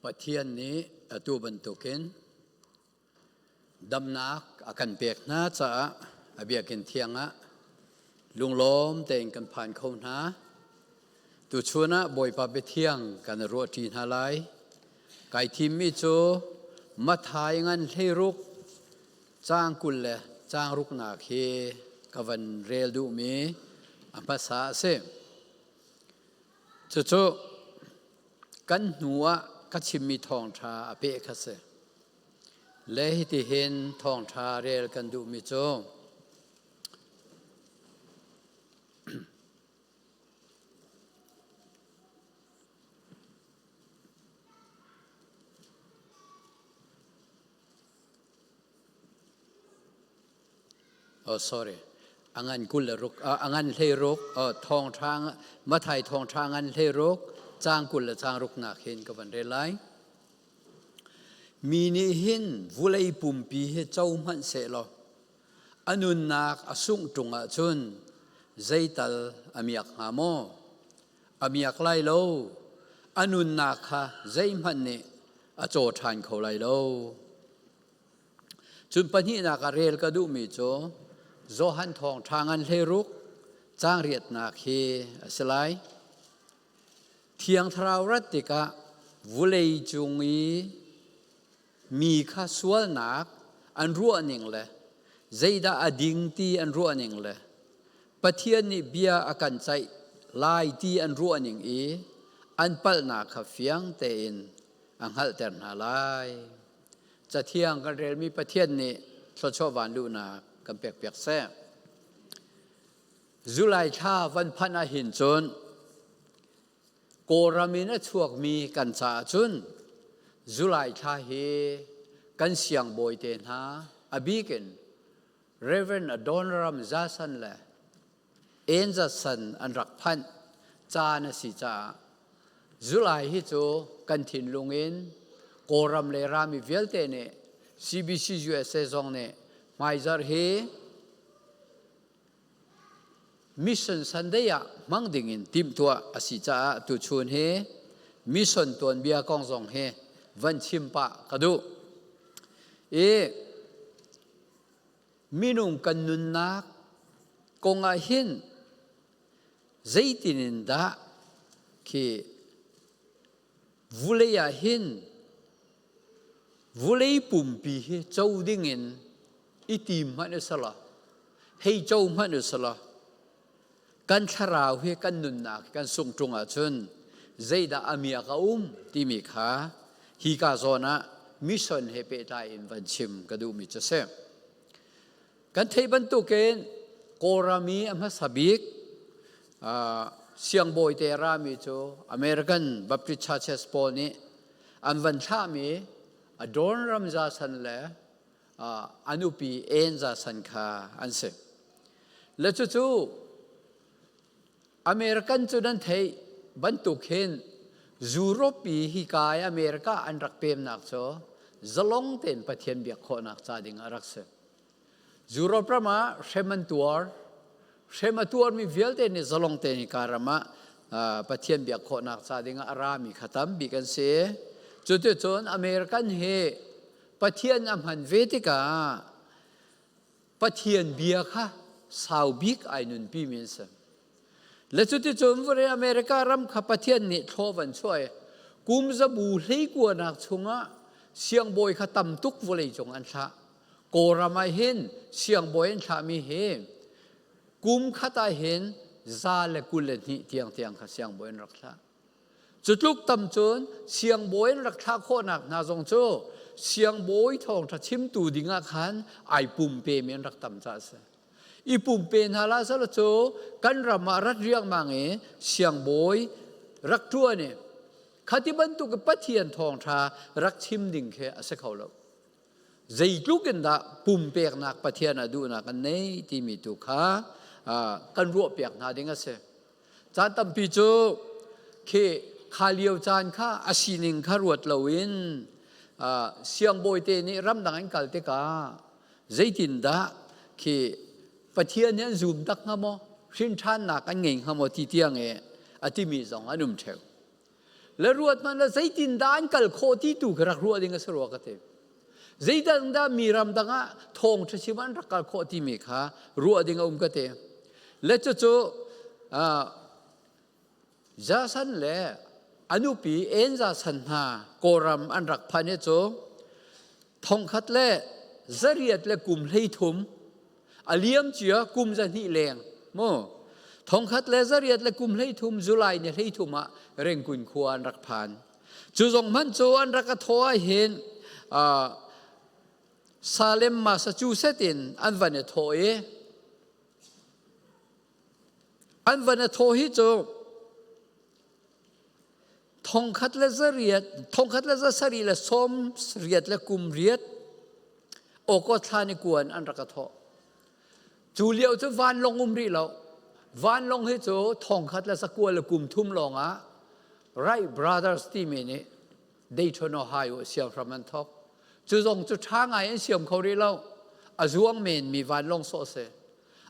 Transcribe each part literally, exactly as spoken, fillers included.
Pathian nih a tu bantukin damnak a kan pek hna caah a biakinn thiangah lunglawm tein kan phan kho hna. Tuchun ah Bawipa biathiang kan ruahṭi hna lai. Kai thimmi cu Matthai ngan hleiruk, cang kul le cang ruknak hi ka van rel duhmi a hmasa a si. Cucu kan hnuah ka chimmi thawngṭha a peh kha si. Le hitihin thawngṭha rel kan duhmi cu, oh, sorry. A ngan kul le ruk, ah, a ngan hleiruk, oh, thawngṭha, Matthai thawngṭha a ngan hleiruk, cang kul le cang ruknak hin ka van rel lai. Mi nih hin vulei pumpi hi co hmanh sehlaw, a nunnak a sungh ṭung ahcun zeital a miak hnga maw? A miak lai lo. A nunnak kha zeihmanh nih a caw ṭhan kho lai lo. Cun pahnihnak ah rel ka duhmi cu Johan thawngṭha ngan hleiruk, cang riatnak hi a si lai. Thiang Thlarau rat tikah vulei cung i mi kha sualnak an ruah ning le zeidah a ding ti an ruah ning le Pathian nih bia a kan ceih lai ti an ruah ning i an palhnak kha fiang tein a hngalhter hna lai. Cathiang kan relmi Pathian nih thluachuah van luhnak kan pekpiak seh. July thla van phanh ah hin cun Kawlram in a chuakmi kan caah cun July thla hi kan siangbawi te hna, a bik in Reverend Adoniram Zasan le Ann Zasan an rak phanh caan a si caah July hi cu kan thinlung in Kawlram le rami vialte nih, C B C U S A zong nih, hmaizarh hi Mission Sunday ah hmang dingin timhtuah a si caah tuchun hi mission tuanbia kong zong hi van chim pah ka duh. I minung kan nunnak kong ah hin zeitin in dah khi vulei ah hin vulei pumpi hi co dingin i tim hmanh usih law, hei co hmanh usih law, kan thlarau hi kan nunnak hi kan sungh ṭung ahcun zeidah a miak a um timi kha hika zawn ah mission he pehtlai in van chim ka duhmi cu si. Kan theih bantukin Kawlram i a hmasa bik, aa, siangbawite a rami cu American Baptist Churches pawl nih an van thlahmi Adoniram Zasan le, aa, a nupi Ann Zasan kha an si. Le cucu American cu nan theih bantuk hin Europe i hika i America an rak pemnak cu zalong tein Pathian biak khawhnak ca ding a rak si. Europe ram ah hrem an tuar, hrem a tuarmi vialte nih zalong tein hika ram ah, aa, Pathian biak khawhnak ca ding ah a rami kha tam bik an si. Cuticun American hi Pathian a hman ve tikah Pathian bia kha sau bik ai nunpi mi an si. Le cuticun vawlei America ram kha Pathian nih thlawh van chuah i kum zabu hleikuanak chungah siangbawi kha tam tuk vawlei cung an thlah. Kawlram ah hin siangbawi an thlahmi hi kum khat ah hin za le kul le hnih tiang tiang kha siangbawi an rak thlah. Cutluk tam cun siangbawi an rak thlah khawhnak hna zong cu siangbawi thawngṭha chimtu dingah khan ai pumpe mi an rak tam caah a si. I pumpe hna la sal cu kan ram ah rat riangmang i siangbawi rak ṭuan i kha ti bantuk i Pathian thawngṭha rak chim ding khi a si kho lo. Zeitluk in dah pumpeknak Pathian a duhnak an nei timi tu kha, aa, kan ruahpiak hna ding a si. Caan tampi cu khi kha lio caan kha a sining kha ruat loin, aa, siangbawite nih ramdang an kal tikah zeitindah khi Pathian hi an zumtak hnga maw, hrinṭhannak an ngei hnga maw ti tiang i a timi zong an um ṭheu. Le ruat hmanh le zeitindah an kal khawh ti tu khi rak ruah ding a si rua ka ti. Zeitindah mi ram dangah thawngṭha chim an rak kal khawh timi kha ruah ding a um ka ti. Le cucu, aa, Jackson le a nupi Ann Jackson hna Kawlram an rak phanh hi cu thongkhat le zariat le kum hleithum, a liam cia kum zahnih leng mu. Thongkhat le zariat le kum hleithum, July ni hleithum ah Rengkun khua an rak phan. Cu zong hmanh cu an rak a thawh ah hin, aa, Salem, Massachusetts in an van i thawh i, an van a thawh hi cu thongkhat le zariat, thongkhat le zasarih le sawmriat le kum riat, August thla ni kuan an rak a thawh. Cu lio cu vanlawng um rih lo. Vanlawng hi cu thongkhat le zakua le kum thum lawngah Wright Brothers timi nih Dayton, Ohio siamhram an thawk. Cu zong cu ṭha ngai an siam kho rih lo. A zuang men mi vanlawng sawh a si.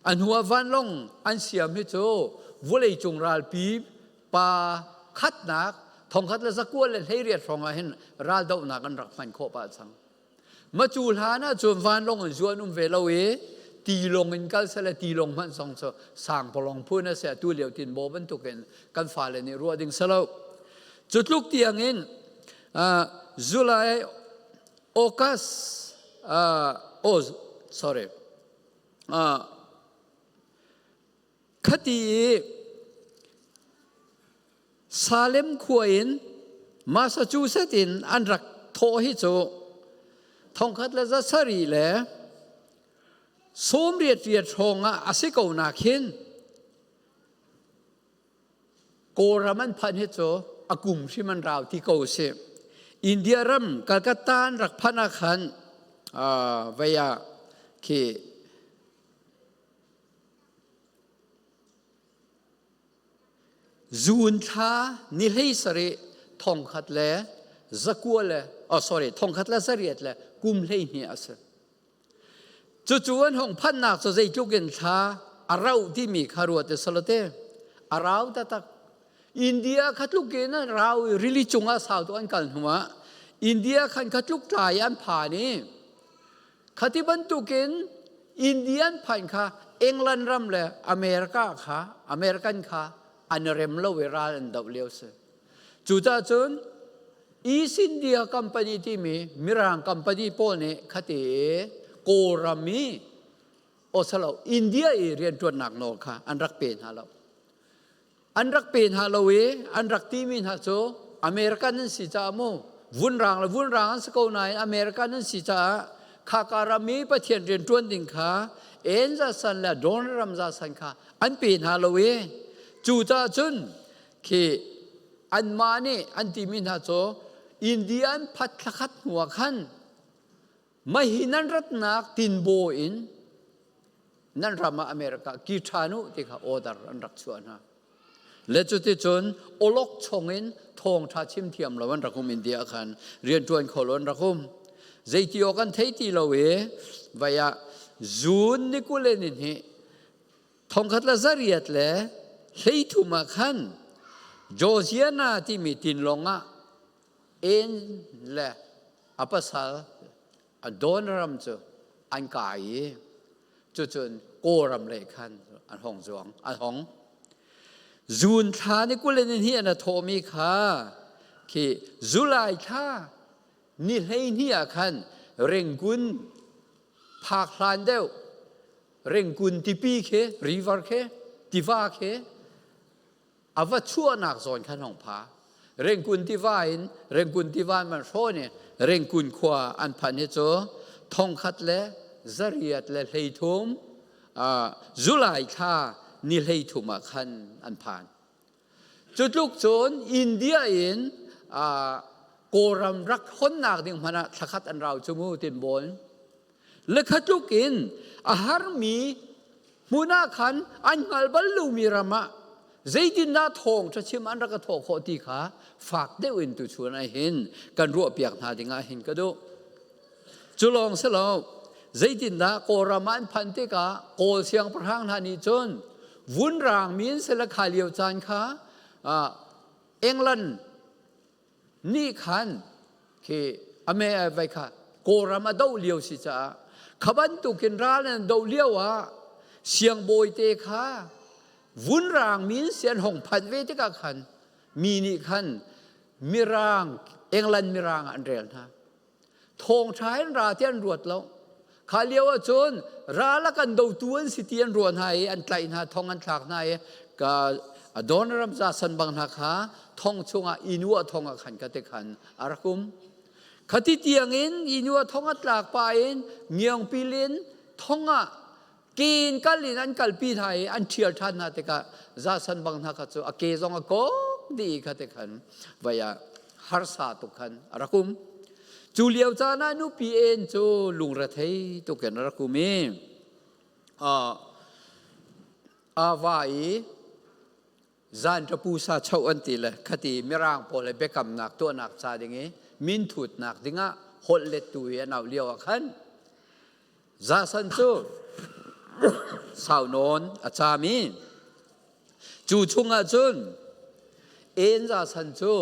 A hnuah vanlawng an siam hi cu vawleicung ralpi pa khatnak thongkhat le zakua le hleiriat hrawngah hin raldohnak an rak hman khawh pah cang. Macu hlan ah cun vanlawng in zuan um ve lo i, tilawng in kal seh le tilawng hmanh zong cu sang palawng phun a si, atu lio tin baw bantukin kan fale nih ruah ding si lo. Cutluk tiangin, aa, July, August, aa, oh, sorry, aa, khati i Salem khua in Massachusetts in an rak thawh hi cu thongkhat le zasarih le sawmriat riat hrawngah a si ko nakin Kawlram an phanh hi cu a kum hrim an rau ti ko si. India ram Calcutta an rak phanh ah khan, aa, vaya khi June thla ni hleisarih thongkhat le zakua le, oh, sorry, thongkhat le zariat le kum hleihnih a si. Cucu an hong phanhnak cu zeitluk in thla a rauh timi kha ruat i si lo te. A rau taktak. India kha tluk in a rau i rili cungah sau tuk an kal hnuah India khan kha tluk tlai an phan i, khati bantukin India an phanh kha England ram le America kha, American kha an rem lo i ral an doh lio si. Cucaah cun East India Company timi Mirang company pawl nih khati i Kawlram i, aw si lo, India i rianṭuannak nawl kha an rak pe hna lo. An rak pe hna lo i an rak timi hna cu American an si caah mu, vunrang le vunrang an si ko nain American an si caah khaka ram i Pathian rianṭuan ding kha Ann Jackson le Donald Trump Jackson kha an pe hna lo i, cucaah cun khi anmah nih an timi hna cu India an phat thlakhat hnu ah khan mah hi nan ratnak tinbaw in nan ram ah America kir ṭhan u ti kha order an rak chuah hna. Le cuticun awlok chong in thawngṭha chim thiam lo an rak um, India ah khan rianṭuan kho lo an rak um. Zeiti awk an thei ti lo i, vaya June ni kul le ni hnih thongkhat le zariat le hleithum ah khan Georgiana timi tinlawng ah Ann le a pasal a Donald Trump cu an kai i, cucun Kawlram lei khan an hong zuang, an hong. June thla ni kul le ni hnih an a thawhmi kha khi July thla ni hleihnih ah khan Rengkun phak hlan deuh, Rengkun tipi khi, river khi, tiva khi, a va chuahnak zawn khan hong pha. Rengkun tiva in, Rengkun tiva in man hrawn i Rengkun khua an phanh hi cu thongkhat le zariat le hleithum, aa, July thla ni hleithum ah khan an phan. Cutluk cun India in, aa, Kawlram rak honnak ding hmanh ah thlakhat an rau cu mu tinbawn. Le khatluk in a harmi hmun ah khan an hngal bal lomi ram ah zeitindah thawngṭha chim an rak a thawh khawh ti kha fak deuh in tuchun ah hin kan ruahpiak hna ding ah hin ka duh. Cu lawng si lo, zeitindah Kawlram ah an phanh tikah Kawl siangpahrang hna nih cun vunrang mi an si le kha lio caan kha, aa, England Nih khan khi a me a vai kha Kawlram a doh lio si caah kha bantukin ral an doh lio ah siangbawite kha vunrang min si an hong phanh ve tikah khan mi nih khan Mirang, England Mirang ah an rel hna. Thawngṭha in ra tiah an ruat lo. Kha lio ahcun ral a kan dotu an si ti an ruah hna i an tlaih hna, thong an thlak hna i ka Adoniram Judson bang hna kha thong chungah, inn uah thong ah khan kha te khan a rak um. Khati tiangin inn uah thong a tlak pah in ngiangpil in thong ah ke in kal in an kalpi hna i an ṭhial ṭhan hna tikah Judson bang hna kha cu a ke zong a kawk dih i kha te khan vai ah harsa tuk khan a rak um. Cu lio caan ah nupi En cu lungrethei tuk in a rak um i, aa, a va i zan ṭapu sa choh an ti le khati Mirang pawl he biakamnak tuahnak ca ding i min thutnak dingah holh lettu i an auh lio ah khan Judson cu sau nawn a cam i cu chungah cun En Judson cu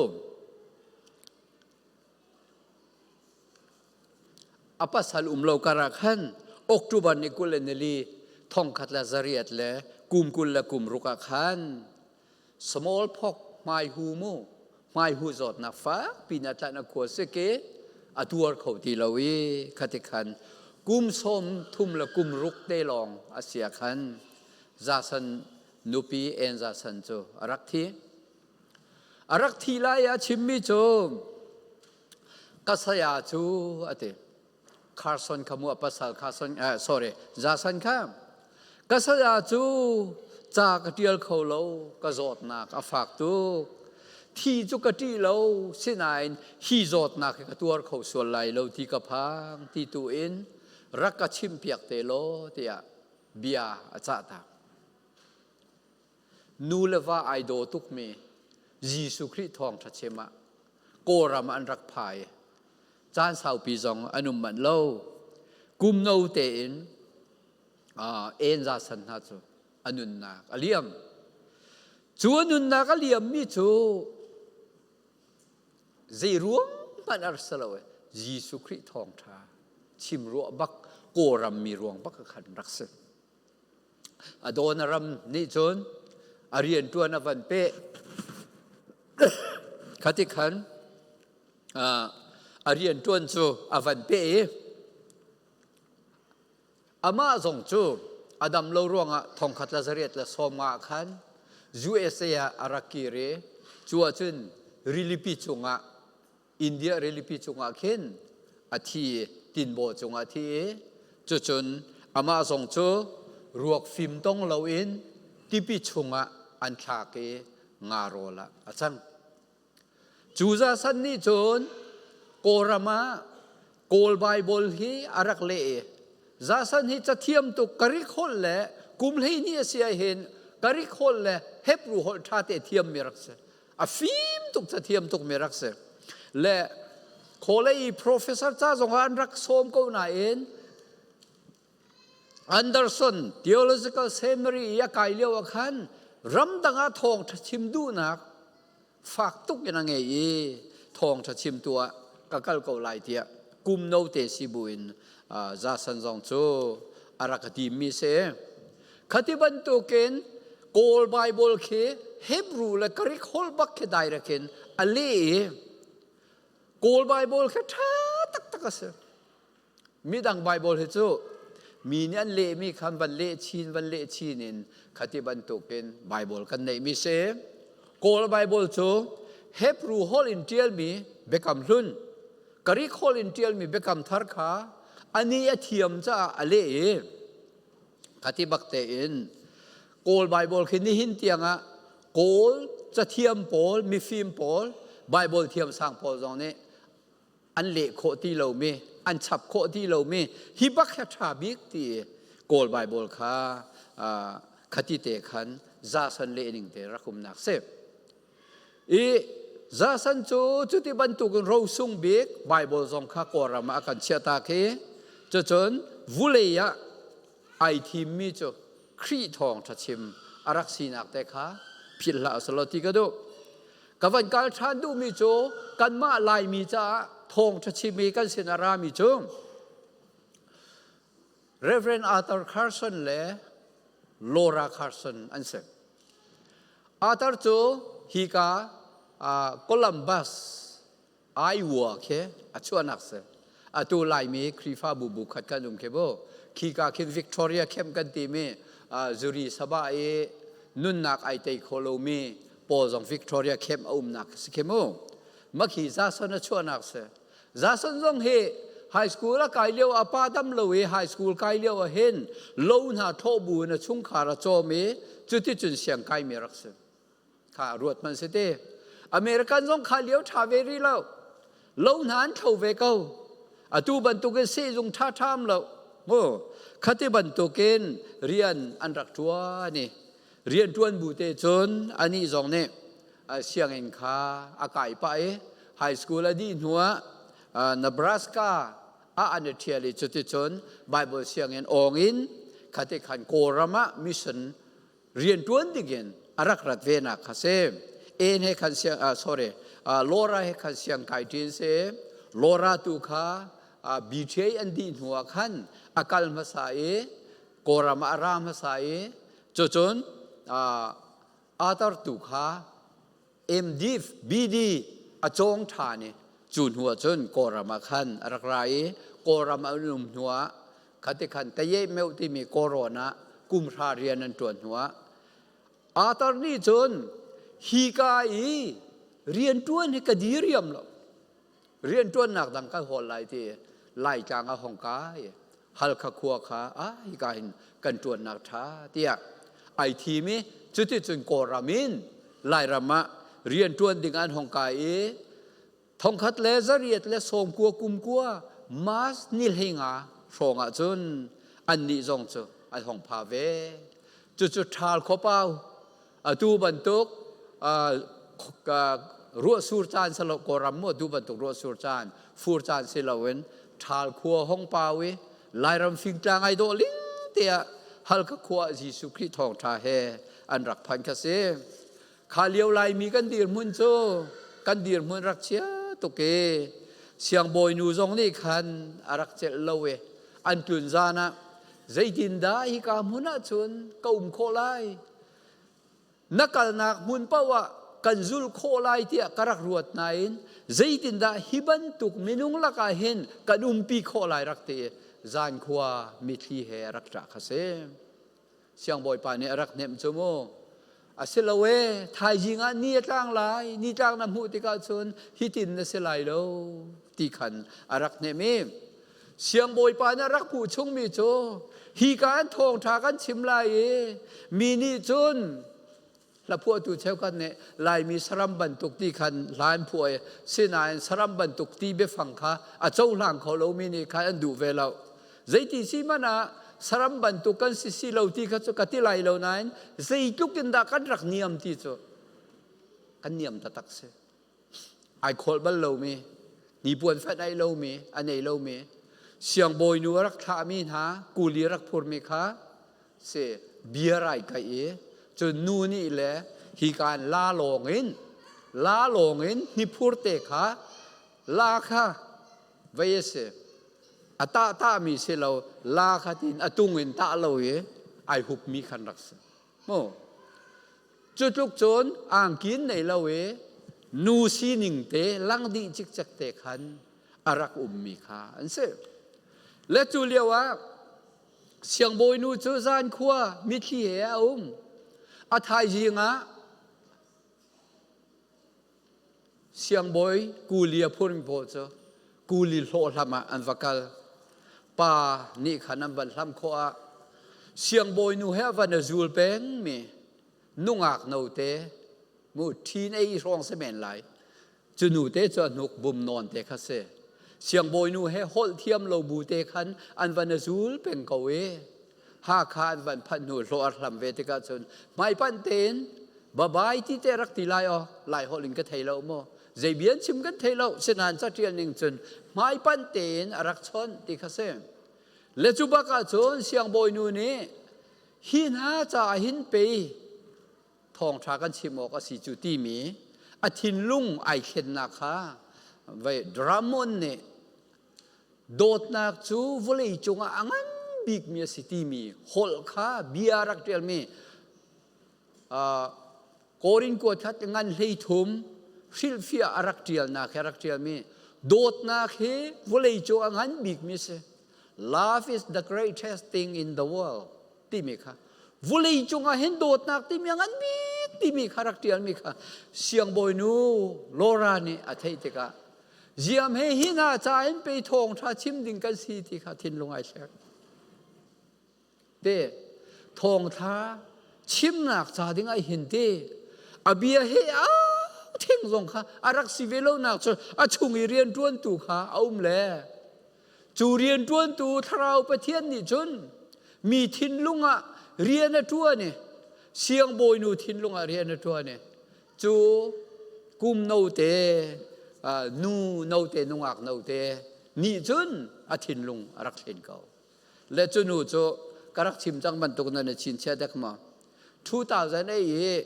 a pasal um lo karah khan October ni kul le nili thongkhat le zariat le kum kul le kum ruk ah khan smallpox hmaihu mu, hmaihu zawtnak fakpi nih a tlan a khua sik i a tuar kho ti lo i khati khan kum sawm thum le kum ruk te lawng a si ah khan Judson nupi En Judson cu a rak thi. A rak thih lai i a chimmi cu ka saya cu a ti. Carson kha mu a pasal Carson, eh, sorry, Judson kha ka saya cu ca ka ṭial kho lo, ka zawtnak a fak tuk. Thi cu ka ṭih lo, sinain hi zawtnak hi ka tuar kho sual lai lo ti ka phang, ti tu in rak ka chimhpiak te law, tiah bia a cah ta. Nu le va aa daw tukmi Jesuh Khrih thawngṭha chim ah Kawlram ah an rak phai. Caan saupi zong an um manh lo. Kum no tein, aa, En Judson hna cu a nunnak a liam. Cu a nunnak a liammi cu zei ruang hmanh a rak si lo i Jesuh Khrih thawngṭha chim ruah bak Kawlram mi ruang bak a khan rak si. Adoniram nih cun a rianṭuan a van peh. Khati khan, aa, a rianṭuan cu a van peh i amah zong cu a dam lo ruangah thongkhat le zariat le sawmnga khan U S A ah a rak kir i cu ahcun rilipi cungah India rilipi cungah khin a thi, tinbaw cungah a thi i, cucun amah zong cu ruak fim tong loin tipi chungah an thlak i nga rawl ah a cang. Cu Judson nih cun Kawlram ah Kawl Baibal hi a rak leh i, Judson hi cathiam tuk, ka rik holh le kum hleihnih a si ah hin ka rik holh le Hebru holh ṭha te thiammi rak si. A fim tuk, cathiam tukmi rak si. Le college i professor ca zongah an rak sawm ko nain Anderson Theological Seminary i a kai lio ah khan ramdang ah thawngṭha chim duhnak fak tuk in a ngei i thawngṭha chimtu ah ka kal ko lai tiah kum no te si buin, aa, Judson zong cu a rak a timmi si. Khati bantukin Kawl Baibal khi Hebru le Greek holh bak khi direct in a leh i Kawl Baibal khi ṭha taktak a si. Midang Baibal hi cu mi nih an lehmi khan van leh chin, van leh chin in khati bantukin Baibal kan neihmi si. Kawl Baibal cu Hebru holh in ṭialmi biakam hlun, Greek holh in ṭialmi biakam thar kha ani a thiam caah a leh i, khati bak tein Kawl Baibal khi nihin tiangah Kawl cathiam pawl, mifim pawl, Baibal thiamsang pawl zong nih an leh khawh ti lomi, an chap khawh ti lomi, hi bak hi a ṭha bik ti i Kawl Baibal kha, aa, khati te khan Judson leh ning te rak umnak si. I Judson cu cuti bantukin ro sung bik Baibal zong kha Kawlram ah a kan chiahtak i, cucun vulei ah aa thimmi cu Khrih thawngṭha chim a rak sinak te kha philh hlah u sih law ti ka duh. Ka van kal ṭhan duhmi cu kanmah Laimi caah thawngṭha chimmi kan sin a rami cu Reverend Arthur Carson le Laura Carson an si. Arthur cu hika, aa, Columbus, Iowa khi a chuahnak si. Atu Laimi Khrihfabu bu khat kan um khi bu. Khika khin Victoria Camp kan timi, aa, Zuri Sabah i nunnak aa tei kho lomi pawl zong Victoria Camp a umnak si khi mu. Makhi Jason a chuahnak si. Jason zong hi high school a kai lio, a pa dam lo i high school kai lio ah hin lo hna thawhbu in a chungkhar a cawm i cuticun siangkaimi a rak si. Kha ruat hmanh si ti. American zong kha lio ṭha ve rih lo. Lo hna an thlo ve ko. Atu bantukin sehzung ṭha ṭha um lo. Mu. Khati bantukin rian an rak ṭuan i rianṭuan bu te cun anih zong nih, a, sianginn kha a kai pah i high school a dih hnuah, a, Nebraska ah an i ṭhial i cuticun Bible sianginn awng in khati khan Kawlram ah mission rianṭuan dingin a rak rat venak kha si. Anne he khan siang, ah, sorry, ah, Laura he khan siangkai ṭin si. Laura tu kha, ah, B T A an dih hnu ah khan a kal hmasa i Kawlram ah a ra hmasa i cucun, ah, Arthur tu kha M.Div, B.D a cawng ṭhan i cu hnu ah cun Kawlram ah khan a rak ra i Kawlram ah an um hnuah khati khan Tayeh Meuh timi Kawlrawn ah kum hra rian an ṭuan hnuah Arthur nih cun hika i rianṭuan hi ka diriam lo. Rianṭuannak dang kan hawl lai ti Laitlang ah hong kai. Halkha khua kha, a, hika hin kan ṭuannak ṭha, tiah aa thim i cuticun Kawlram in Lairam ah rianṭuan ding an hong kai i thongkhat le zariat le sawmkua kum kua March ni hleinga hrawng ah cun annih zong cu an hong pha ve. Cucu ṭhal khuapau, atu bantuk, aa, aa, ruahsur caan si lo, Kawlram maw, atu bantuk ruahsur caan, fur caan si loin ṭhal khua hong pau i Lairam fingtlang aa dawh ling tiah Halkha khua ah Jesuh Khrih thawngṭha he an rak phan kha si. Kha lio Laimi kan dirhmun cu kan dirhmun rak chia tuk i siangbawinu zong nih khan a rak celh lo i an tlun zan ah zeitindah hika hmun ah cun ka um khawh lai? Na kalnak hmun paoh ah kan zulh khawh lai tiah ka rak ruat nain, zeitindah hi bantuk minung lakah hin kan umpi khawh lai rak ti i zankhua mitthli he a rak ṭah kha si. Siangbawipa nih a rak hnemh cu mu. A si lo e, thaizing ah ni a tlang lai, ni tlang na hmuh tikah cun hitin na si lai lo, ti khan a rak hnemh i, Siangbawipa nih a rak hmuh chungmi cu, hika in thawngṭha kan chim lai i, mi nih cun, hlaphuahtu cheukhat nih Laimi saram bantuk ti khan hla an phuah i, sinain saram bantuk ti biafang kha a cohlang kho lomi nih khan an duh ve lo. Zeiti si hmanh ah saram bantuk kan si si lo ti kha cu ka ti lai lo nain, zeitluk in dah kan rak niam ti cu kan niam taktak si. Aa kholh bal lomi, nipuan fanh aa lomi, a nei lomi, siangbawinu a rak thlahmi hna, kuli a rak phurmi kha si, bia aa kaih i, cun nu nih le hika in la lawng in, la lawng in hniphur te kha, la kha vei a si, a tahtahmi si lo, la kha tin a tung in tah lo i aa hupmi khan rak si. Mu. Cutluk cun angki nei lo i nu sining te lang dih cikcek te khan a rak ummi kha an si. Le cu lio ah siangbawinu cu zankhua mitthli he a um. A thaizing ah siangbawi kuli a phurmi pawl cu kuli hlawhhlam ah an va kal. Pa nih khan an van hlam khawh ah siangbawinu he a van a zul pengmi nungak note, mu, teenage hrawng si men lai. Cu nu te cu a hnuk bum nawn te kha si. Siangbawinu he holh thiam lo bu te khan an van a zul peng ko i, Hakha an van phanh hnu hlawh a hlam ve tikah cun, hmaipanh tein, "Babai," ti te rak ti lai aw, Lai holh in ka thei lo maw? Zei bia an chim kan thei lo, sinain caṭial ning cun hmaipanh tein a rak chawnh ti kha si. Le cu bak ah cun siangbawinu nih, "Hi hna caah hin pei thawngṭha kan chim awk a si cu," timi A thinlung aa thlennak kha, vai, dramon nih dawtnak cu vawlei cungah a ngan bikmi a si timi holh kha bia a rak ṭialmi, aa, Korin kuat khat ngan hleithum hrilhfiah a rak ṭialnak hi a rak ṭialmi dawtnak hi vawlei cungah a ngan bikmi a si. Love is the greatest thing in the world timi kha, vawlei cungah hin dawtnak timi a ngan bik timi kha rak ṭialmi kha siangbawinu Laura nih a theih tikah, ziam he hi hna caah hin pei thawngṭha chim ding kan si ti kha thinlung aa thlek. Te, thawngṭha chimnak ca dingah hin ti, a bia he a theng zong kha a rak si ve lonak cu a chung i rianṭuantu kha a um le. Cu rianṭuantu Thlarau Pathian nih cun mi thinlung ah rian a ṭuan i, siangbawinu thinlung ah rian a ṭuan i, cu kum note, aa, nu note, nungak note nih cun a thinlung a rak thlen ko. Le cu nu cu ka rak chim cang bantuk nan i chin chiat dek maw? Two thousand eight i,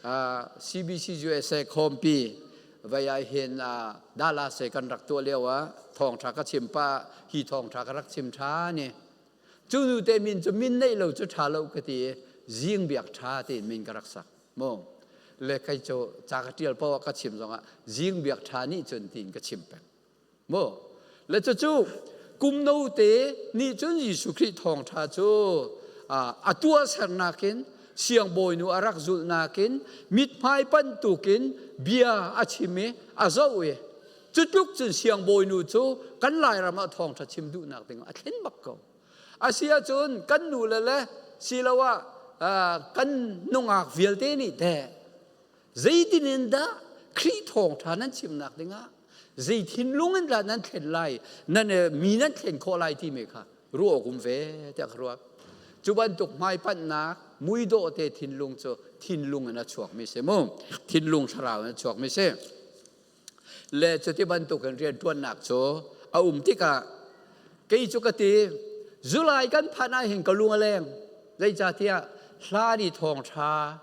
aa, C B C U S A khawmpi vai ah hin, aa, Dallas i kan rak tuah lio ah thawngṭha ka chim pah, hi thawngṭha ka rak chim ṭhan i, cu nu te min cu min neih lo cu ṭha lo ka ti i, Zingbiak Ṭha tiin min ka rak sak. Maw? Le kei cu ca ka ṭial paoh ah ka chim zongah Zingbiak Ṭha nih cun tiin ka chim peng. Maw? Le cucu kum note nih cun Jesuh Khrih thawngṭha cu, aa, a tuahsernak in, siangbawinu a rak zulhnak in, mithmai bantuk in bia a chim i a zoh i, cutluk cun siangbawinu cu kan Lairam ah thawngṭha chim duhnak ding a thlen bak ko. A si ahcun kan nu le le, siloah, aa, kan nungak vialte nih teh, zeitin in dah Khrih thawngṭha nan chimnak dingah zei thinlung in dah nan thlen lai, nan, eh, mi nan thlen khawh lai timi kha ruah awk um ve tiah ka ruah. Cu bantuk hmaipanhnak, muidawhte thinlung cu thinlung in a chuakmi si mu, thinlung thlarau in a chuakmi si. Le cuti bantukin rianṭuannak cu a um tikah kei cu ka ti, July kan phanh ah hin ka lung a leng. Zeicahtiah hlan i thawngṭha,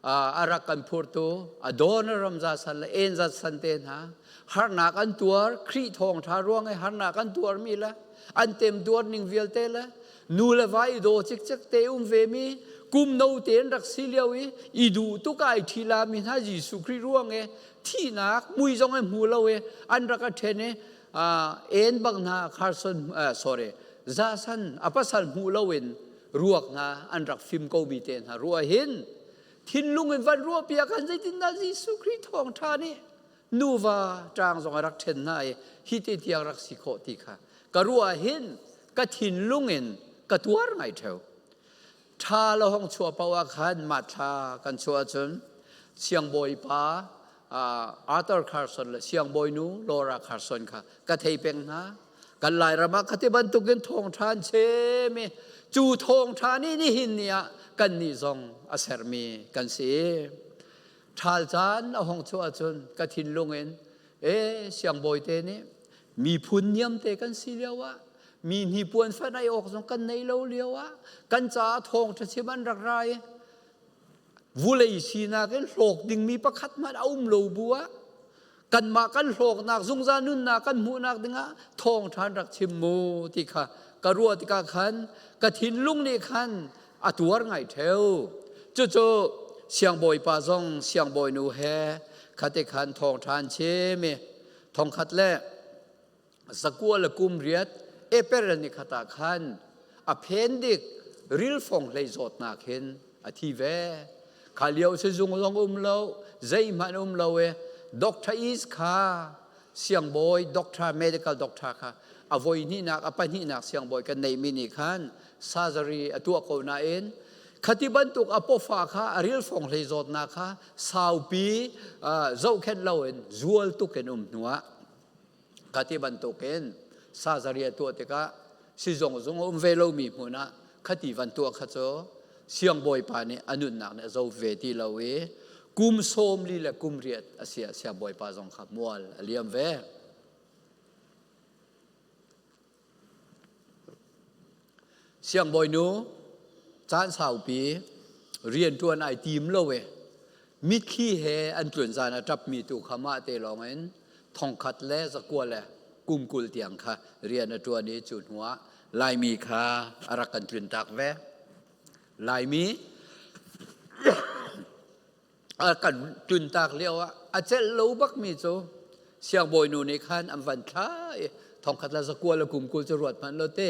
aa, a rak kan phurtu Adoniram Judson le Ann Judson te hna harnak an tuar, Khrih thawngṭha ruang i harnak an tuarmi le an temtuar ning vialte le nu le va i daw cikcek te um vemi kum note an rak si lio i, i duh tuk ah i ṭhi lami hna Jesuh Khrih ruang i thihnak mui zong an hmu lo i an rak a ṭhen i, aa, Ann bang hna Carson, aa, sorry, Judson a pasal hmuh loin ruak hna an rak fim komi te hna ruah hin thinlung in van ruahpi ah khan zeitindah Jesuh Khrih thawngṭha nih nuva ṭang zong a rak ṭhen hna i hiti tiang rak si khawh ti kha ka ruah hin ka thinlung in ka tuar ngai ṭheu. Ṭha lo hong chuah paoh ah khan March thla kan chuah ahcun siangbawipa, aa, Arthur Carson le siangbawinu Laura Carson kha ka thei peng hna. Kan Lairam ah khati bantukin thawngṭha an chim i cu thawngṭha nih nihin ni ah kannih zong a sermi kan si i ṭhal caan a hong chuah ahcun ka thinlung in, e, siangbawite nih miphun niamte kan si lio ah, mi hnipuan fan ai awk zong kan nei lo lio ah, kan caah thawngṭha chim an rak ra i, vulei sinak in hlawk dingmi pakhat hmanh a um lo bu ah, kanmah kan hlawknak zungzal nunnak kan hmuhnak dingah thawngṭha an rak chim mu ti kha ka ruah tikah khan ka thinlung nih khan a tuar ngai ṭheu. Cucu siangbawipa zong siangbawinu he khati khan thawngṭha an chim i, thongkhat le zakua le kum riat April ni khat ah khan appendix rilfong hlei zawtnak hin a thi ve. Kha lio si zung zong um lo, zeihmanh um lo i Doctor East kha siangbawi, doctor, medical doctor kha a voi hnihnak, a pahnihnak siangbawi kan neihmi nih khan surgery a tuah ko nain khati bantuk a pawfa kha a rilfong hlei zawtnak kha saupi, aa, zohkhenh loin zual tukin um hnuah khati bantukin surgery a tuah tikah sizung zung a um ve lomi hmun ah khati van tuah kha cu siangbawipa nih a nunnak nih a zo ve ti lo i kum sawmli le kum riat a si ah siangbawipa zong kha mual a liam ve. Siangbawinu caan saupi rianṭuan aa tim lo i Mitthli he an tlun zan a ṭap mi tu kha mah te lawngin thongkhat le zakua le kum kul tiang kha rian a ṭuan i, cu hnuah Laimi kha a rak kan tluntak ve. Laimi a kan tluntak lio ah a celh lo bakmi cu siangbawi nu nih khan an van thla i, thongkhat le zakua le kum kul cu ruat hmanh lo te,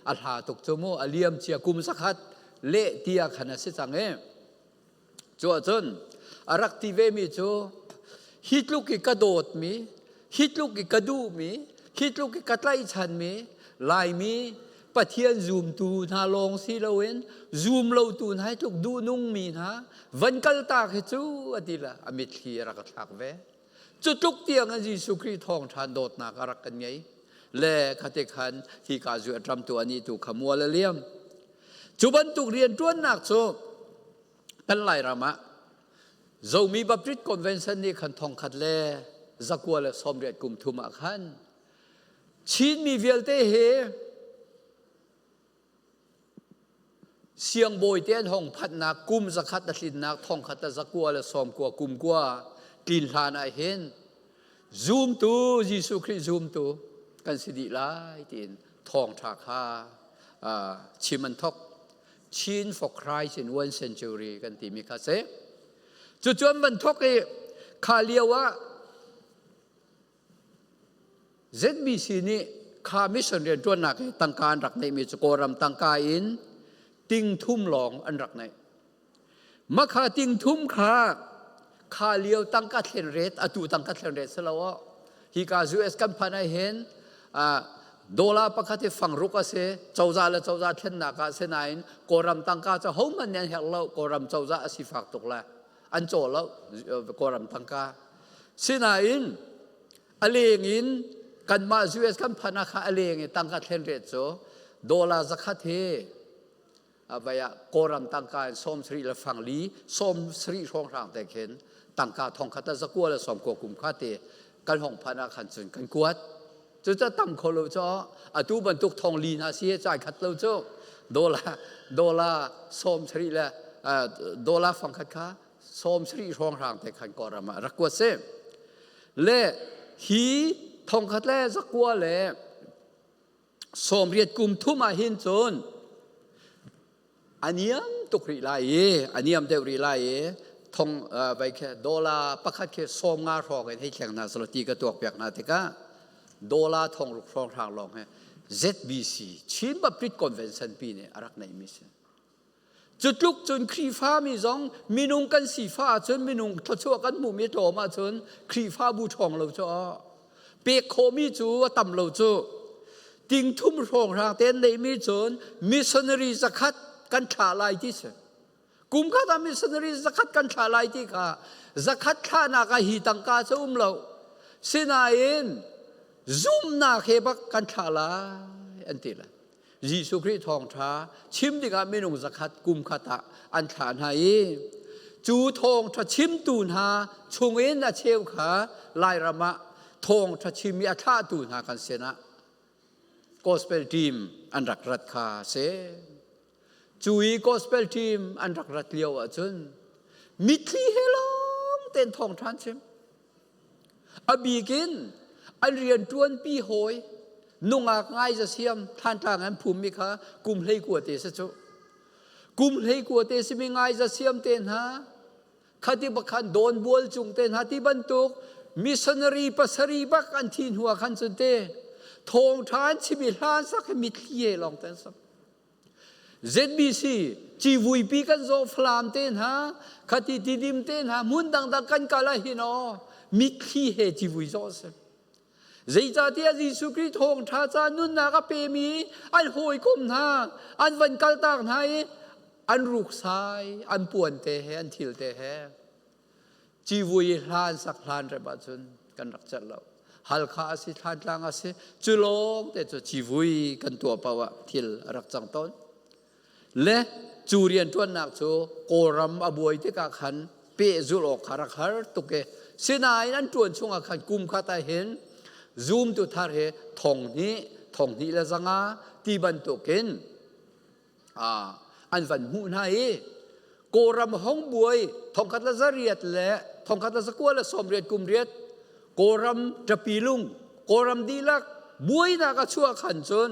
a hla tuk cu mu, a liam cia kum zakhat leh tiah khan a si cang i, cu ahcun a rak ti vemi cu, hi tluk i ka dawtmi, hi tluk i ka duhmi, hi tluk i ka tlaihchanmi Laimi Pathian zumtu hna lawng si loin, zum lotu hna hi tluk duhnungmi hna van kaltak hi cu, a ti le a mitthli a rak a thlak ve. Cutluk tiangin Jesuh Khrih thawngṭha dawtnak a rak kan ngei. Le khate khan hika zu a ṭamtu anih tu kha mual a liam. Cu bantuk rianṭuannak cu kan Lairam ah Zomi Baptist Convention nih khan thongkhat le zakua le sawmriat kum thum ah khan Chinmi vialte he siangbawi te an hong phatnak kum zakhat a tlinnak thongkhat a zakua le sawmkua kum kua tlin hlan ah hin zumtu, Jesuh Khrih zumtu kan si dih lai tiin thawngṭha kha, aa, chim an thok. Chin for Christ in one century kan timi kha si. Cucu an van thok i, kha lio ah Z B C nih kha mission rianṭuannak i tangka an rak neihmi cu Kawlram tangka in ting thum lawng an rak neih. Makha ting thum kha kha lio tangka thlenret, atu tangka thlenret si lo aw. Hika U S kan phan ah hin, aa, dollar pakhat hi fang ruk a si, cozah le cozah thlennak ah si nain Kawlram tangka cu hohmanh nih an herh lo, Kawlram cozah a si fak tuk le an caw lo, Kawlram tangka. Sinain a leng in kanmah U S kan phan ah kha a leng in tangka thlenret cu dollar zakhat hi, a vai ah Kawlram tangka in sawmsarih le fangli, sawmsarih hrawnghrang te khin tangka thongkhat a zakua le sawmkua kum kha te kan hong phan ah khan cun kan kuat. Cucu a tam kho lo cu, atu bantuk thongli hna si he cai khat lo cu, dollar, dollar sawmsarih le, aa, dollar fangkhat kha sawmsarih hrawnghrang te khan Kawlram ah rak kuat si. Le hi thongkhat le zakua le sawmriat kum thum ah hin cun a niam tuk rih lai i, a niam deuh rih lai i, thong, aa, vai khe, dollar pakhat khe sawmnga hrawng in hei thleng hna seh law ti ka tuak piak hna tikah dollar thongruk hrawnghrang lawng he Z B C, Chin Baptist Convention pi nih a rak neihmi si. Cutluk cun Khrihfami zong minung kan si fa ahcun minung thluachuah kan hmuhmi tlawm ahcun Khrihfabu ṭhawng lo cu, pek khawhmi cu a tam lo cu. Ting thum hrawnghrang te an neihmi cun missionary zakhat kan thlah lai ti si. Kum khat ah missionary zakhat kan thlah lai ti kha, zakhat thlahnak ah hi tangka cu um lo. Sinain zumhnak he bak kan thlah lai an ti lai. Jesuh Khrih thawngṭha chim dingah minung zakhat kum khat ah an thlah hna i, cu thawngṭha chimtu hna chungin a cheu kha Lairam ah thawngṭha chim i a thlahtu hna kan sinah gospel team an rak rat kha a si. Cu i gospel team an rak rat lio ahcun mitthli he lawng tein thawngṭha an chim. A bik in an rianṭuanpi hawi, nungak ngaizasiam Thantlang an phummi kha kum hleikua te si cu. Kum hleikua te simi ngaizasiam te hna, khati pakhat dawnbual cung te hna ti bantuk missionary pasarih bak an thih hnu ah khan cun te thawngṭha an chim i hlansak hi mitthli he lawng tein a si. Z B C, civuipi kan zawh Falam te hna, khati Tidim te hna, hmun dangdang kan kal ah hin aw, mitthli he civui zawh a si. Zeicahtiah Jesuh Khrih thawngṭha ca nunnak a pemi an hawikom hna, an van kaltak hna i an ruksai, an puan te he, an thil te he civui hlansak hlanrem ahcun kan rak celh lo. Halkha a si, Thantlang a si, cu lawngte cu civui kan tuah paoh ah thil a rak cang tawn. Le cu rianṭuannak cu Kawlram a buai tikah khan pehzulh awk kha rak har tuk i, sinain an ṭuan chungah khan kum khat ah hin zumtu thar he thonghnih, thonghnih le zanga ti bantukin, aa, an van hmuh hna i, Kawlram hong buai, thongkhat le zariat le thongkhat le zakua le sawmriat kum riat, Kawlram ṭapilung, Kawlram dihlak buainak a chuah khan cun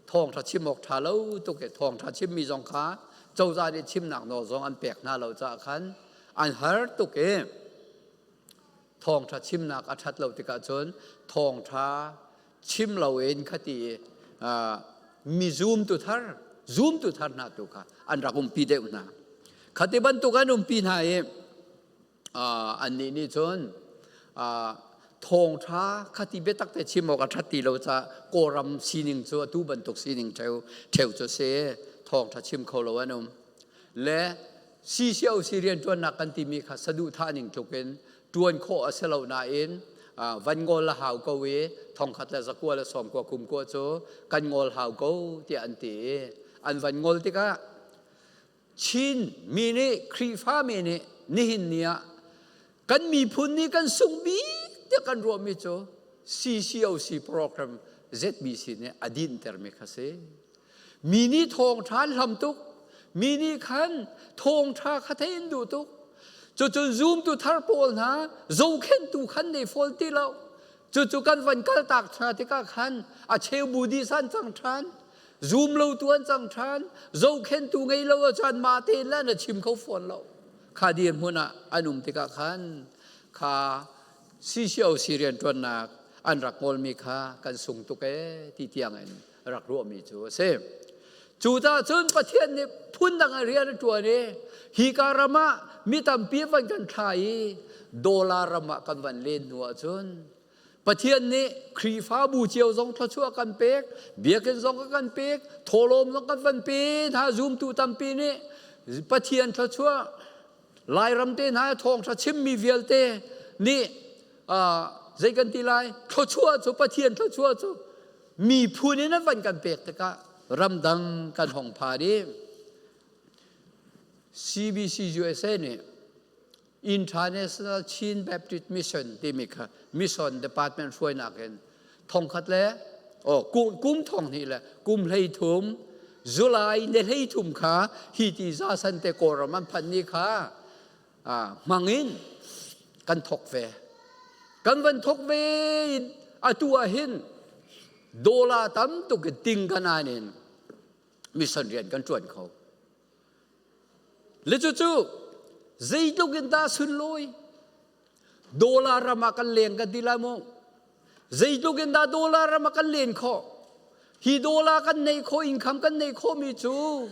thawngṭha chim awk ṭha lo tuk i, thawngṭha chimmi zong kha cozah nih chimnak nawl zong an pek hna lo caah khan an har tuk i, thawngṭha chimnak a ṭhat lo tikah cun thawngṭha chim loin khati, aa, mi zumtu thar, zumtu thar hna tu kha an rak umpi deuh hna. Khati bantuk an umpi hna i, aa, annih nih cun, aa, thawngṭha khati biatak te chim awk a ṭhat ti lo caah Kawlram sining cu atu bantuk sining ṭheu, ṭheu cu a si. Thawngṭha chim kho lo an um. Le C C O C rianṭuannak kan timi kha saduhthah ning tlukin ṭuan khawh a si lo nain, aa, van ngol a hau ko i thongkhat le zakua le sawmkua kum kua cu kan ngol hau ko tiah an ti i an van ngol tikah Chin mi nih, Khrihfa mi nih nihin ni ah kan miphun nih kan sung bik tiah kan ruahmi cu C C O C program Z B C nih a dinhtermi kha si. Mi nih thawngṭha an hlam tuk, mi nih khan thawngṭha kha thei an duh tuk. Cucun zumtu thar pawl hna zohkhenhtu khan nei fawn ti lo. Cucu kan van kaltak hna tikah khan a cheu bu dih san cang ṭhan, zum lo tu an cang ṭhan, zohkhenhtu ngei lo a caan mah tein le an a chim kho fawn lo. Kha dirhmun ah an um tikah khan kha C C O C rianṭuannak an rak ngolmi kha kan sung tuk e ti tiangin rak ruahmi cu a si. Cucaah cun Pathian nih phundang ah rian a ṭuan i hika ram ah mi tampi van kan thlah i dollar ram ah kan van len hnu ahcun Pathian nih Khrihfabu cio zong thluachuah kan pek, biakinn zong kan pek, thawhlawm zong kan van pe hna. Zumtu tampi nih Pathian thluachuah, Lairam te hna thawngṭha chimmi vialte nih, aa, zei kan ti lai, thluachuah cu, Pathian thluachuah cu miphun in an van kan pek tikah ramdang kan hong phan i C B C U S A nih International Chin Baptist Mission timi kha Mission Department hruainak in thongkhat le, aw, kum, kum thonghnih le kum hleithum, July ni hleithum kha hi ti zasan te Kawlram an phan ni kha, aa, hmang in kan thok ve. Kan van thok ve i atu ah hin dollar tam tuk i ting kan an in mission rian kan ṭuan kho. Le cucu zeitluk in dah sunlawi? Dollar ram ah kan leng kan ti lai mu? Zeitluk in dah dollar ram ah kan len khawh? Hi dollar kan neih khawh, income kan neih khawhmi cu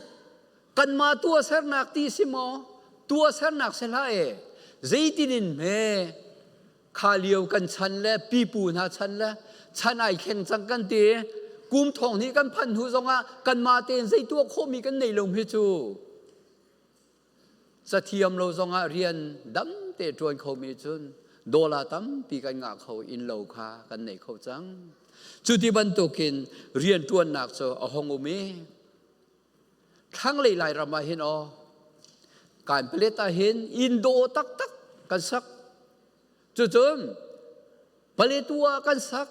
kanmah tuahsernak ti si maw? Tuahsernak si hlah e. Zeitin in hme? Kha lio kan chan le pipu hna chan le chan ai thleng cang kan ti. Kum thonghnih kan phan hnu zongah kanmah tein zei tuah khawhmi kan nei lo hme cu cathiam lo zongah rian dam te ṭuan khomi cun dollar tampi kan ngah kho, inn lo kha kan nei kho cang. Cuti bantukin rianṭuannak cu a hong um i, thlanglei Lairam ah hin aw, Kanpalet ah hin inn dawh taktak kan sak. Cucun Paletwa ah kan sak.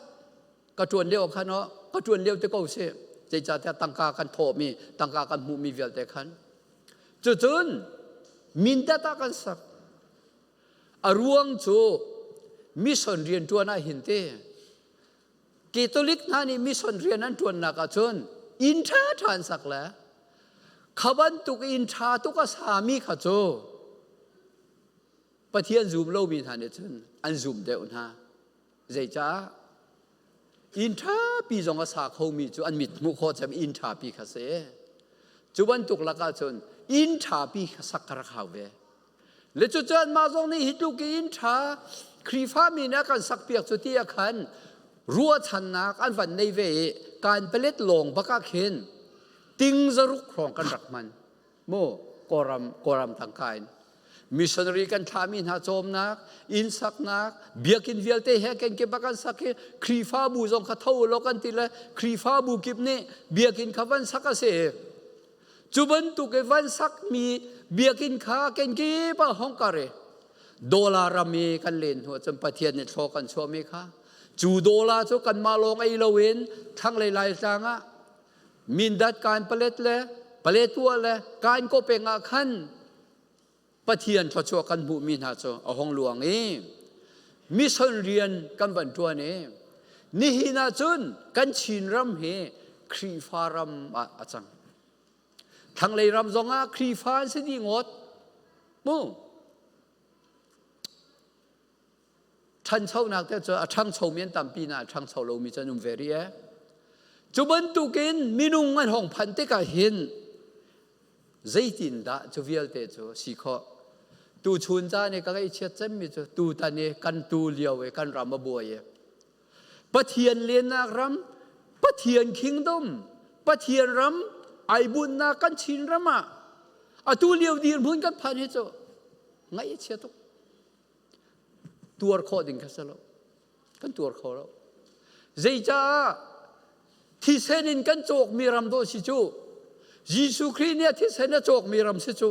Ka ṭuan lio khan aw, ka ṭuan lio te ko si. Zeicahtiah tangka kan thawhmi, tangka kan hmuhmi vialte khan. Cucun Mindat ah kan sak. A ruang cu mission rianṭuan ah hin ti. Catholic hna nih mission rian an ṭuannak ahcun inn ṭha ṭha an sak le kha bantuk inn ṭha tuk a sami kha cu Pathian zum lomi hna nih cun an zum deuh hna. Zeicah? Inn ṭhapi zong a sa khomi cu an mit hmuh khawh cem inn ṭhapi kha si. Cu bantuk lakah cun inn ṭhapi kha sak kha rak hau ve. Le cucu anmah zong nih hi tluk i inn ṭha Khrihfami nih a kan sakpiak cu ti ah khan ruahchannak an van nei ve i Kanpalet lawng bak ah khin ting zaruk hrawng kan rak hman. Mu, Kawlram, Kawlram tangka in missionary kan thlahmi hna cawmnak, innsaknak, biakinn vialte he kan kip a kan sak hi Khrihfabu zong kha tho u law kan ti le Khrihfabu kip nih biakinn kha van sak a si. Cu bantuk i van sakmi biakinn kha kan kip a hong kar i dollar ram i kan len hnu ahcun Pathian nih thlaw kan chuahmi kha cu dollar cu kanmah lawng ei loin thlanglei Laitlang ah Mindat, Kanpalet le Paletwa le Kankaw peng ah khan Pathian thluachuah kan hmuhmi hna cu a hong luang i mission rian kan van ṭuan i nihin ah cun kan Chin ram hi Khrihfa ram ah a cang. Thlanglei ram zongah Khrihfa an si dih ngawt mu. Ṭhanchonak te cu a ṭhangcho mi an tampi nain a ṭhangcho lomi cu an um ve rih e. Cu bantukin minung an hong phanh tikah hin zeitindah cu vialte cu si khawh? Tuchun ca nih ka ngaihchiat cemmi cu tutan i kan tu lio i kan ram a buai i Pathian lennak ram, Pathian kingdom, Pathian ram aa bunhnak kan Chin ram ah atu lio dirhmun kan phanh hi cu ngaihchiat tuk. Tuar khawh ding kha si lo. Kan tuar kho lo. Zeicah thisen in kan cawkmi ram dawh si cu. Jesuh Khrih nih a thisen a cawkmi ram si cu.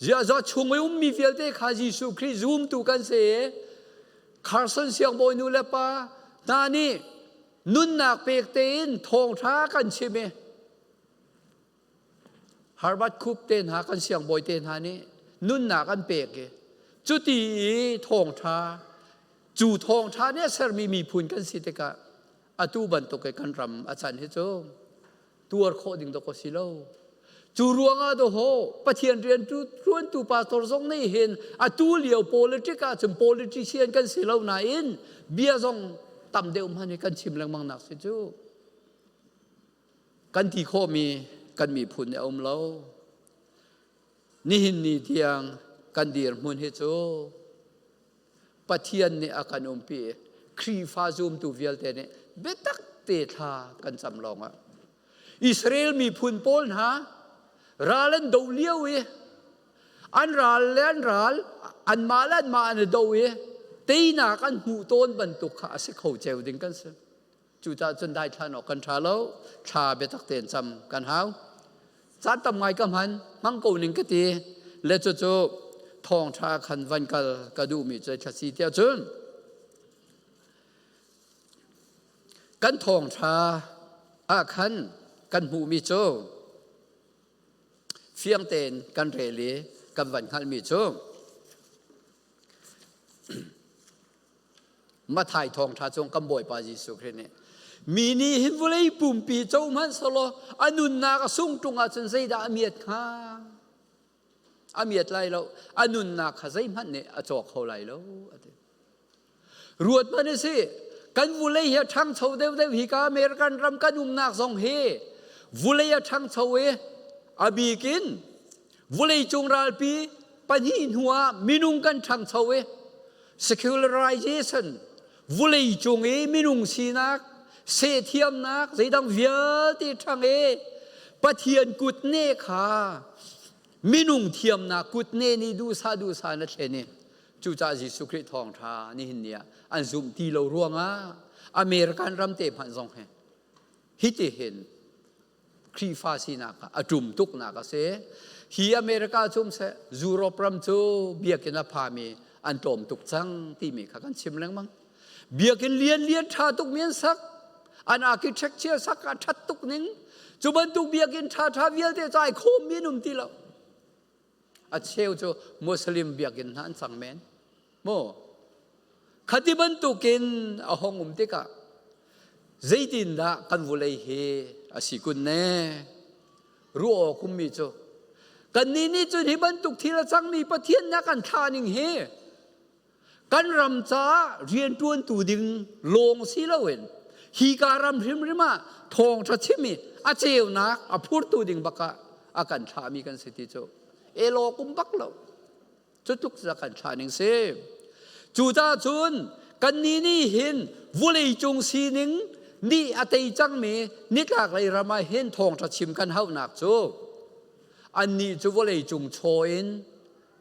Ziahzah chung i ummi vialte kha Jesuh Khrih zumtu kan si. Carson siangbawi nu le pa hna nih nunnak pek tein thawngṭha kan chim i Harvard khup te hna kan siangbawi te hna nih nunnak an pek i cuti i thawngṭha, cu thawngṭha nih a sermi miphun kan si tikah atu bantuk i kan ram a can hi cu tuar khawh ding dawh si lo. Cu ruangah dawh Pathian rian tu ṭuantu pastor zong nih hin atu lio politic ah cun politician kan si lo nain bia zong tam deuh hmanh hi kan chim lengmangnak si cu. Kan ti khawhmi kan miphun nih a um lo. Nihin ni tiang kan dirhmun hi cu Pathian nih a kan umpi i Khrihfa zumtu vialte nih biatak te thla kan cam lawngah Israel miphun pawl hna ral an do lio i an ral le an ral, anmah le anmah an do i teinak an hmuh tawn bantuk kha a si kho ceu ding kan si. Cucaah cun daithlan awk kan ṭha lo, thla biatak tein cam kan hau. Caan tam ngai ka hman, hmang ko ning ka ti, le cucu thawngṭha khan van kal ka duhmi cu thla si tiah cun kan thawngṭha ah khan kan hmuhmi cu fiang tein kan rel i kan van hngalhmi cu Matthai thawngṭha cung kan Bawipa Jesuh Khrih nih, mi nih hin vulei pumpi co hmanh seh law, a nunnak a sung ṭung ahcun zeidah a miat hnga? A miat lai lo, a nunnak kha zeihmanh nih a cawk kho lai lo, a ti. Ruat hmanh a si. Kan vulei hi a ṭhangcho deuhdeuh hi ka American ram kan umnak zong hi vulei a ṭhangcho i a bik in vulei cung ralpi pahnih hnuah minung kan ṭhangcho i secularization, vulei cung i minung sinak, sehthiamnak, zeidang vialte ṭhang i Pathian kut ne kha minung thiamnak kut ne nih duhsah duhsah na thlen i cucaah Jesuh Khrih thawngṭha nihin ni ah an zumh ti lo ruangah American ram te hmanh zong hi hiti hin Khrihfa sinak ah a ṭum tuknak a si. Hi America cum seh, Europe ram cu biakinn a phami an tlawm tuk cang timi kha kan chim lengmang. Biakinn lianlian ṭha tukmi an sak, an architecture sak a ṭhat tuk ning. Cu bantuk biakinn ṭha ṭha vialte cu aa khawmmi an um ti lo. A cheu cu Muslim biakinn hna an cang men. Maw? Khati bantukin a hong um tikah zeitindah kan vulei hi a si kun ne? Ruah awk ummi cu kannih nih cun hi bantuk thil a cangmi Pathian nih a kan thlah ning hi kan ram caah rianṭuantu ding lawng si loin hika ram hrimhrim ah thawngṭha chim i a ceunak a phurtu ding bakah a kan thlahmi kan si ti cu el awk um bak lo. Cutluk cu a kan thlah ning si. Cucaah cun kannih nih hin vulei cung sining nih a tei cangmi nitlak lei ram ah hin thawngṭha chim kan hauhnak cu annih cu vulei cung chaw in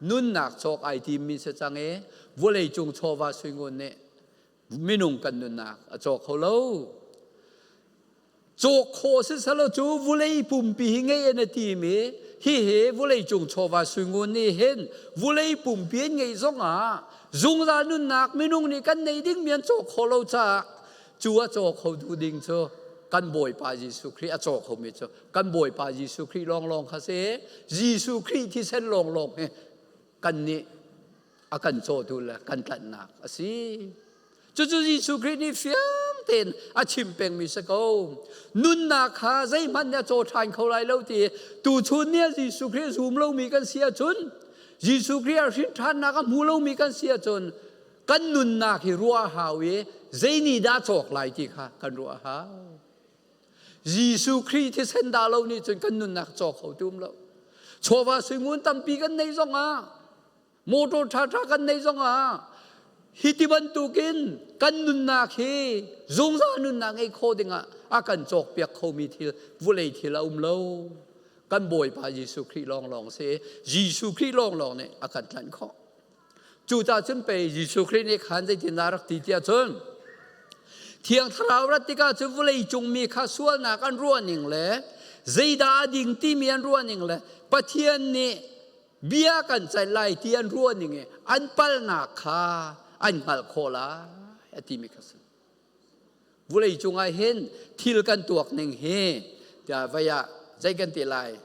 nunnak cawk aa timmi si cang i vulei cung chawva sui ngun nih minung kan nunnak a cawk kho lo. Cawk khawh si salo cu vulei pumpi hi ngeih an a timi hihi vulei cung chawva sui ngun nih hin vulei pumpi an ngeih zongah zungzal nunnak minung nih kan nei dingmi an cawk kho lo caah cu a cawk kho duh ding cu kan Bawipa Jesuh Khrih a cawk khomi cu kan Bawipa Jesuh Khrih lawnglawng kha si. Jesuh Khrih thisen lawnglawng hi kannih a kan cawtu le kan tlanhnak a si. Cucu Jesuh Khrih nih fiang tein a chim pengmi si ko. Nunnak kha zeihmanh nih a cawh ṭhan kho lai lo ti, tuchun nih Jesuh Khrih a zum lomi kan si ahcun, Jesuh Khrih a hrinṭhannak a hmu lomi kan si ahcun, kan nunnak hi ruah a hau i, zei nih dah cawk lai ti kha kan ruah a hau. Jesuh Khrih thisen dah lo nih cun kan nunnak cawk kho tum lo. Chawva sui ngun tampi kan nei zongah, motor ṭhaṭha kan nei zongah, hiti bantukin kan nunnak hi zungzal nunnak ngei kho dingah a kan cawkpiak khomi thil, vulei thil a um lo. Kan Bawipa Jesuh Khrih lawnglawng si. Jesuh Khrih lawnglawng nih a kan tlanh khawh. Cucaah cun pei Jesuh Khrih nih khan zeitindah a rak ti tiah cun, Thiang Thlarau rat tikah cun vulei cungmi kha sualnak an ruah ning le zeidah a ding timi an ruah ning le Pathian nih bia kan ceih lai ti an ruah ning i an palhnak kha an hngalh khawh lai a timi kha si. Vulei cungah hin thil kan tuak ning hi, tiah vei ah zei kan ti lai?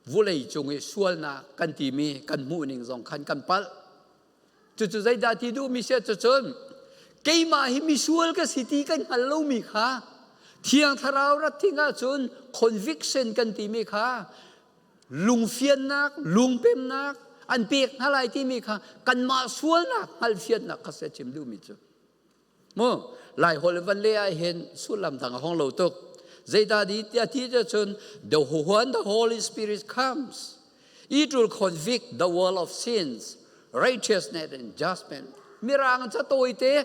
Vulei cung i sualnak kan timi kan hmuh ning zong khan kan palh. Cucu zeidah ti duhmi si ah cucun, keimah hi misual ka si ti kan hngal lomi kha, Thiang Thlarau rat tikah cun conviction kan timi kha, lungfiannak, lungpemnak an pek hna lai timi kha, kanmah sualnak hngalhfiannak kha si a chim duhmi cu. Mu, Lai holh van leh ah hin sullam dang a hong lo tuk. Zeidah di a ti cun, the, when the Holy Spirit comes, it will convict the world of sins, righteousness and judgment. Mirang ca tawite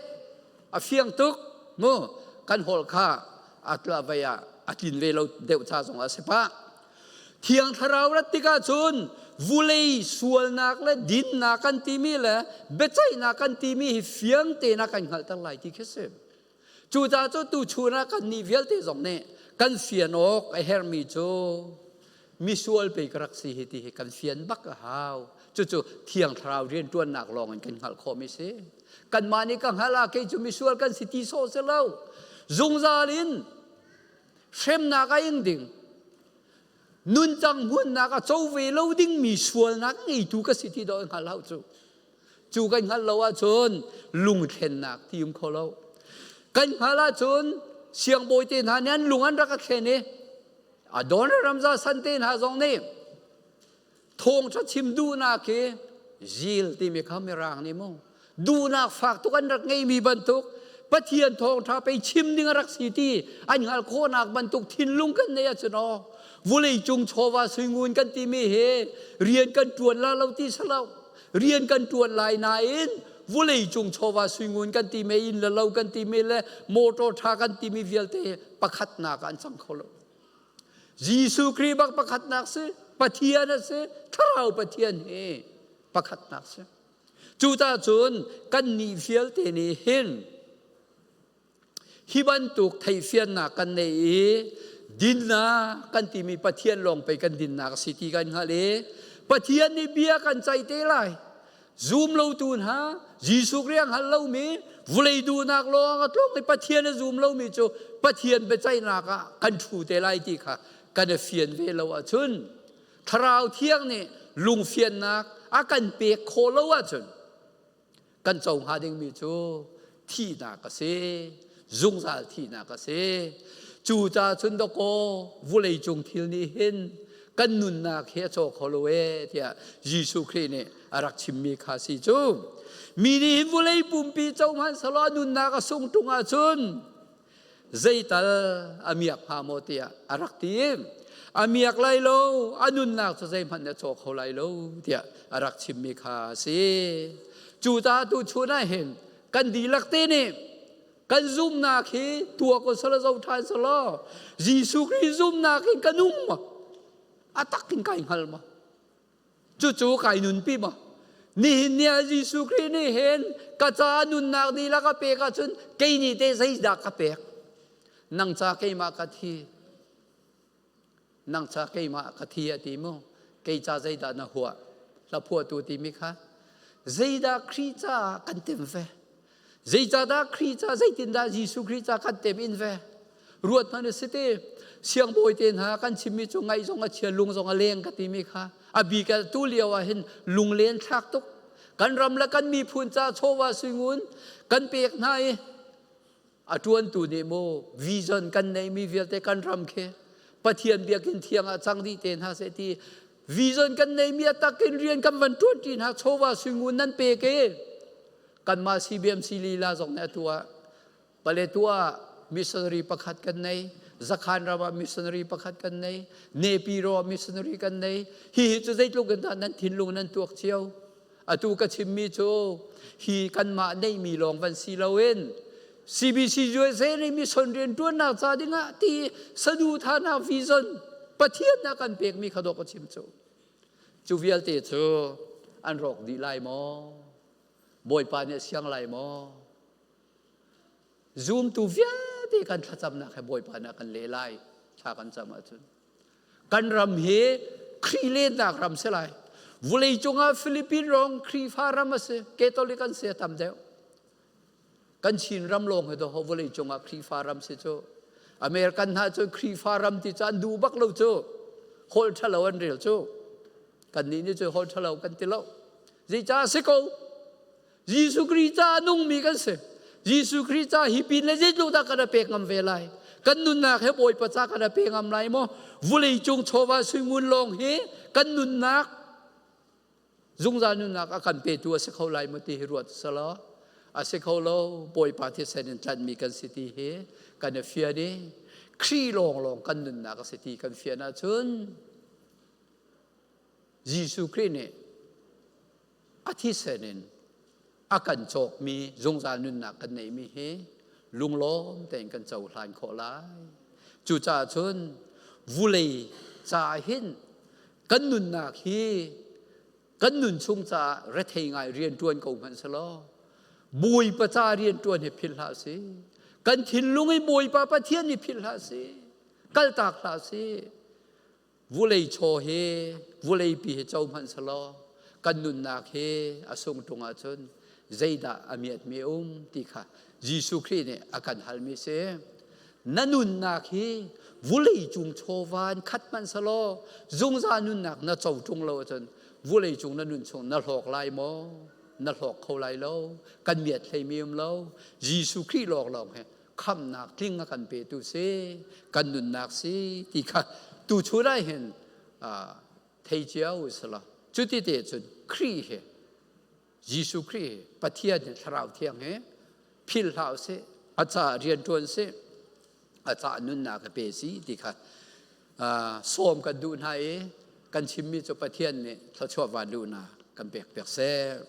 a fiang tuk. Mu, kan holh kha a tla vei ah a tlin ve lo deuh ca zong a si pah. Thiang Thlarau rat tikah cun vulei sualnak le dinnak kan timi le biaceihnak kan timi hi fiang tein a kan hngalhter lai ti khi si. Cucaah cu tuchun ah kannih vialte zong nih kan fian awk a herhmi cu misual pei ka rak si hi ti hi kan fian bak a hau. Cucu Thiang Thlarau rianṭuannak lawngin kan hngalh khawhmi si. Kanmah nih ka hngalh ah kei cu misual kan si ti sawh si lo. Zungzal in hremnak a ing ding, nuncan hmunnak a co ve lo dingmi sualnak ngeitu ka si ti dawh i hngalh hau cu. Cu kan hngalh lo ahcun lungthlennak ti um kho lo. Kan hngalh ahcun siangbawi te hna nih an lung an rak a thlen i a dawn a ramza san te hna zong nih thawngṭha chim duhnak hi zil timi kha Mirang nih mu. Duhnak fak tuk an rak ngeihmi bantuk, Pathian thawngṭha pei chim ding a rak si ti an hngalh khawhnak bantuk thinlung kan nei ahcun aw, vulei cung chawva sui ngun kan timi hi rian kan ṭuan la lo ti si lo. Rian kan ṭuan lai nain vulei cung chawva sui ngun kan timi, inn le lo kan timi le motor ṭha kan timi vialte pakhatnak ah an cang kho lo. Jesuh Khrih bak pakhatnak si, Pathian a si, Thlarau Pathian hi pakhatnak si. Cucaah cun kannih vialte nih hin hi bantuk theihfiannak kan nei i, dinnak kan timi Pathian lawng pei kan dinnak a si ti kan hngalh i, Pathian nih bia kan ceih te lai. Zum lo tu hna, Jesuh Khrih a hngalh lomi, vulei duhnak lawng a tlawng i Pathian a zum lomi cu Pathian biaceihnak ah kan ṭhu te lai ti kha kan a fian ve lo ahcun, Thlarau Thiang nih lungfiannak a kan pek khawh lo ahcun, kan co hnga dingmi cu thihnak a si, zungzal thihnak a si. Cucaah cun dakaw, vulei cung thil nih hin kan nunnak hi a cawk kho lo e, tiah Jesuh Khrih nih a rak chimmi kha a si cu. Mi nih hin vulei pumpi co hmanh seh law, a nunnak a sung ṭung ahcun, zeital a miak hnga maw tiah a rak ti i, a miak lai lo, a nunnak cu zeihmanh nih a cawk kho lai lo tiah a rak chimmi kha a si. Cucaah tuchun ah hin kan dihlak te nih kan zumhnak hi tuak u seh law, zoh ṭhan seh law, Jesuh Khrih zumhnak in kan um maw? A tak in kaa hngal maw? Cucu kaa nunpi maw? Nihin ni ah Jesuh Khrih nih hin ka caah nunnak dihlak a pek ahcun kei nih teh zeidah ka pek? Nang caah keimah ka thi, nang caah keimah ka thi a ti mu. Kei caah zeidah na huah? Hlaphuahtu timi kha zeidah Khrih caah kan tem ve? Zeicahdah Khrih caah, zeitindah Jesuh Khrih caah kan tem in ve? Ruat hmanh a si ti, siangbawi te hna kan chimmi cu ngaih zong a chia, lung zong a leng ka timi kha a bik ah tu lio ah hin lunglen thlak tuk. Kan ram le kan miphun ca chawva sui ngun kan pek hna i, a ṭuantu nih mu, vision kan neihmi vialte kan ram khi Pathian biakinn thiang ah cang dih te hna seh ti, vision kan neihmi a tak in rian kan van ṭuan ṭi hna, chawva sui ngun nan pek i, kanmah C B M C lila zong nih atu ah Paletwa ah missionary pakhat kan nei, Zakhan ram ah missionary pakhat kan nei, Nepi ram ah missionary kan nei. Hihi cu zeitluk in dah nan thinlung nan tuak cio? Atu ka chimmi cu hi kanmah neihmi lawng van si loin C B C U S A nih mission rianṭuannak ca dingah ti, sanu thanak vision Pathian nih a kan pekmi kha dawh ka chim cu. Cu vialte cu an rawk dih lai maw? Bawipa nih a siang lai maw? Zumtu vialte kan thlacamnak he Bawipa nih a kan leh lai. Thla kan cam ahcun kan ram hi Khrih lennak ram si lai. Vulei cungah Philippine ram Khrihfa ram a si, Catholic an si a tam deuh. Kan Chin ram lawng hi dawh vulei cungah Khrihfa ram si cu. American hna cu Khrihfa ram ti cu an duh bak lo cu. Holh ṭha lo an rel cu. Kannih nih cu holh ṭha lo kan ti lo. Zeicah a si ko? Jesuh Khrih ca a nungmi kan si. Jesuh Khrih ca hi pin le zeitluk dah kan a pek ngam ve lai? Kan nunnak he Bawipa ca kan a pek ngam lai maw? Vulei cung chawva sui ngun lawng hi kan nunnak, zungzal nunnak a kan petu a si kho lai maw ti hi ruat seh law, a si kho lo. Bawipa thisen in tlanhmi kan si ti hi kan a fian i, Khrih lawnglawng kan nunnak a si ti kan fian ahcun, Jesuh Khrih nih a thisen in a kan cawkmi zungzal nunnak kan neihmi hi lunglawm tein kan cohlan khawh lai. Cucaah cun vulei caah hin kan nunnak hi kan nun chung caah rethei ngai rianṭuan ko hmanh seh law, Bawipa ca rianṭuan hi philh hlah a si. Kan thinlung hi Bawipa Pathian hi philh hlah a si. Kaltak hlah a si. Vulei chaw hi, vulei pi hi co hmanh seh law, kan nunnak hi a sung ṭung ahcun zeidah a miatmi a um ti kha Jesuh Khrih nih a kan halmi si. Na nunnak hi vulei cung chawva in khat hmanh seh law, zungzal nunnak na co ṭung lo ahcun vulei cung na nun chung na hlawk lai maw? Na hlawk kho lai lo. Kan miat hleimi um lo. Jesuh Khrih lawnglawng hi khamhnak tling a kan petu si, kan nunnak si ti kha tuchun ah hin, aa, thei cio u sih law. Cuti te cun Khrih hi, Jesuh Khrih hi, Pathian hi, Thlarau Thiang hi philh hlah u sih, a ca rianṭuan sih, a ca nunnak a pe sih ti kha, aa, sawm kan duh hna i kan chimmi cu Pathian nih thluachuah van luhnak kan pekpiak seh.